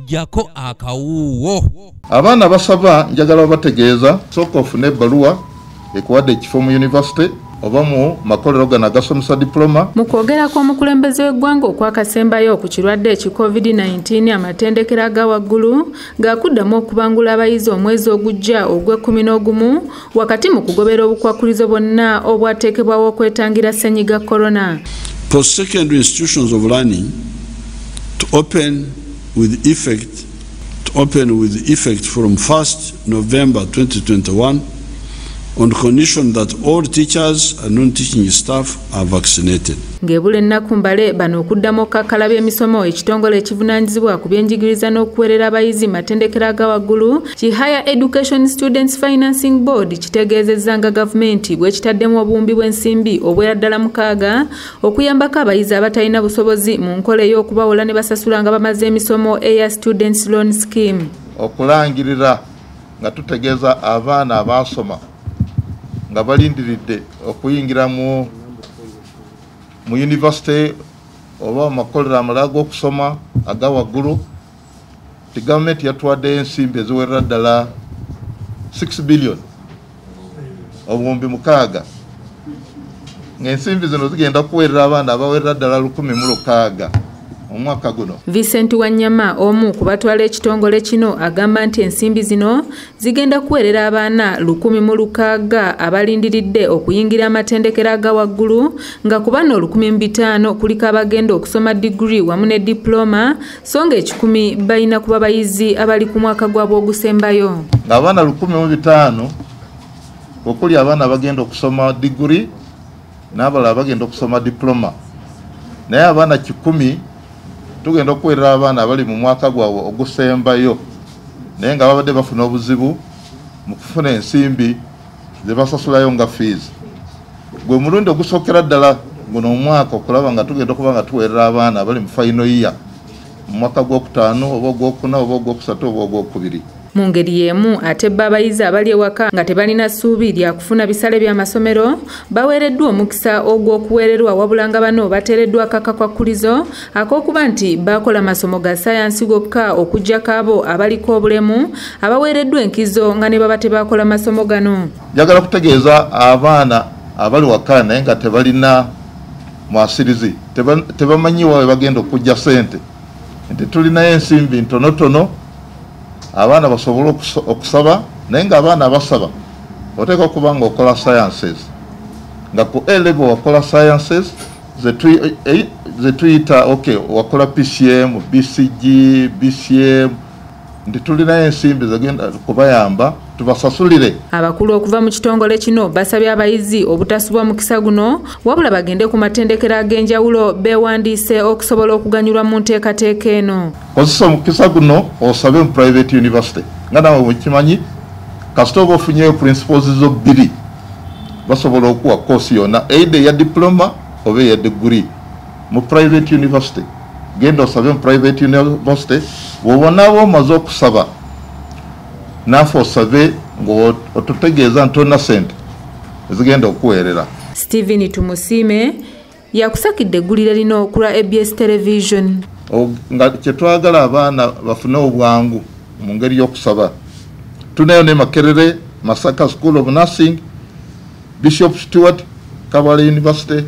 Jako akawuwo. Abaana basaba njagala bategeeza sooka ofune ebbaluwa ekuwadde ekifo mu university oba mu makolero gano agasomesa diploma. Mu kwogera kw'omukulembeze w'eggwanga okwakasembayo ku kirwadde eki COVID-19, amatendekero aga waggulu gakuddamu okubangula abayizi omwezi ogujja ogw'e11 wakati mu kugobera obukwakkulizo bwonna obwateekebwawo okwetangira ssennyiga corona. Post-secondary institutions of learning to open with effect from 1st November 2021 on condition that all teachers and non-teaching staff are vaccinated. Ng'ebula ennaku mbale bano okuddamu okukakkalabya emisomo, ekitongole ekivunaanyizibwa ku byenjigiriza n'okuweerera abayizi matendekero aga waggulu ki Higher Education Students Financing Board kitegeezezza nga gavumenti bw'ekitaddemu obuwumbi bw'ensimbi obwera ddala 6 okuyambako abayizi abatalina busobozi mu nkola ey'okubawola ne basasula nga bamaze emisomo eya Students Loan Scheme. Okulangirira nga tutegeeza abaana abaasoma nga balindiridde okuyingira mu university oba mu makolero amalala g'okusoma aga waggulu nti gavumenti yatuwaddeyo ensimbi eziwerera ddala 6 billion, obuwumbi 6, ng'ensimbi zino zigenda kuweerera abaana abawerera ddala 1,006 omwaka guno. Vincent Wanyama omu ku batwala ekitongole kino agamba nti ensimbi zino zigenda kuweerera abaana 1,006 abalindiridde okuyingira amatendekero aga waggulu, nga ku bano 1,500 kuliko abagenda okusoma degree wamu ne diploma, so nga 1,000 balina kuba bayizi abali ku mwaka gwabwe ogusembayo. Ng'abaana 1,500 okuli abaana abagenda okusoma degree n'abalala abagenda okusoma diploma, naye abaana 1,000 tugenda okuweerera abaana abali mu mwaka gwabwe ogusembayo naye nga babadde bafuna obuzibu mu kufuna ensimbi ze basasulayo nga fees. Gwe mulundi ogusookera ddala guno omwaka okulaba nga tugenda okuba nga tuweerera abaana abali mu final year mu mwaka gwokutaano oba ogwokuna oba ogwokusatu oba ogwokubiri. Mu ngeri y'emu ate bo abayizi abali ewaka nga tebalina ssuubi lya kufuna bisale by'amasomero baweereddwa omukisa ogw'okuweererwa, wabula nga bano bateereddwako akakwakkulizo ak'okuba nti baakola masomo ga ssaayansi gokka okuggyako abo abaliko obulemu abaweereddwa enkizo nga ne baba tebaakola masomo gano. Njagala kutegeeza abaana abali waka naye nga tebalina mwasirizi, tebamanyi wa we bagenda okuggya ssente, nti tulinayo ensimbi ntonotono abaana basobole okusaba, naye ng'abaana abasaba oteekwa okuba ng'okola sciences, nga ku A level wakola sciences ze tuyita okay, wakola PCM, BCG, BCM, nti tulinayo ensimbi zigenda kubayamba tubasasulire. Abakulu okuva mu kitongole kino basabye abayizi obutasubwa mukisa guno, wabula bagende ku matendekero ag'enjawulo beewandiise okusobola okuganyulwa mu nteekateeka eno. Kozesa omukisa guno osabe mu private university, nga nawe mukimanyi kasita oba ofunyeyo principles zo 2 basobola okuwa course yonna either eya diploma oba eya degree mu private university. Genda osabe mu private university, bw'obonaaba omaze okusaba naafe osabe ng'otutegeeza nti tolina ssente ezigenda okuweerera. Stephen Tumusiime yakusakidde eggulire lino ku lwa ABS Television. Nga kyetwagala abaana bafune obwangu mu ngeri y'okusaba, tunayo ne Makerere, Masaka School of Nursing, Bishop Stuart, Kabale University.